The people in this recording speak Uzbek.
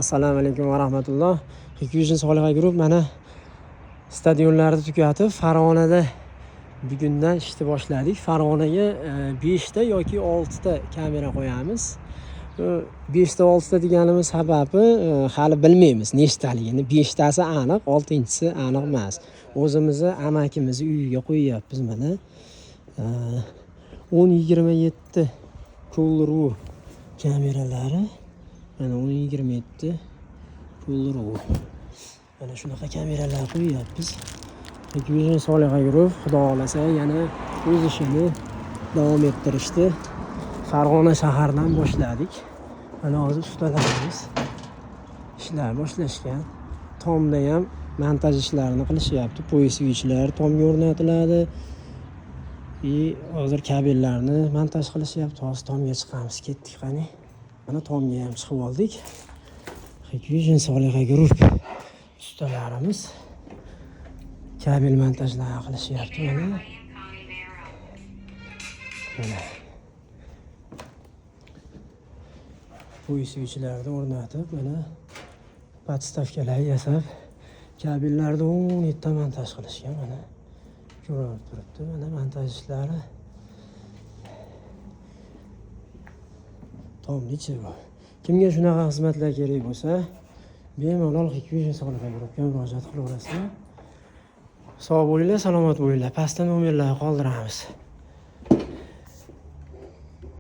Assalomu alaykum va rahmatulloh. Hikvision Soliha Group mana stadionlarni tugatib, Farg'onada bugundan ishni boshladik. Farg'onaga 5 ta yoki 6 ta kamera qo'yamiz. 5 ta 6 ta deganimiz sababi hali bilmaymiz nechtaligini. 5 tasi aniq, 6-chisi aniq emas. O'zimizni amakimizni uyiga qo'yyapmiz mana. 10-27 Coolru kameralari. Mana 10-27 Coolru. Mana shunaqa kameralar qo'yyapmiz. Hikvision Soliha Group xudo xohlasa yana o'z ishini davom ettirishdi. Farg'ona shaharidan boshladik. Mana hozir ustalarimiz ishlar boshlashgan. Tomda ham montaj ishlarini qilishyapti. Poyesvichlar tomga o'rnatiladi. И hozir kabellarni montaj qilishyapti. Hozir tomga chiqamiz. Ketdik qani. Mana tomga ham chiqib oldik. Hikvision Soliha Group ustalarimiz kabel montajlarini qilishyapti mana. Mana. Poyesvichlarni o'rnatib, mana podstavkalar yasab, kabellarni 17 ta montaj qilishgan mana. Ko'rinib turibdi mana montaj ishlari. Tomni ichi bu. Kimga shunaqa xizmatlar kerak bo'lsa, bemalol Hikvision Soliha Groupga murojaat qilaverasizlar. Sog' bo'linglar, salomat bo'linglar. Pastda nomerlarni qoldiramiz.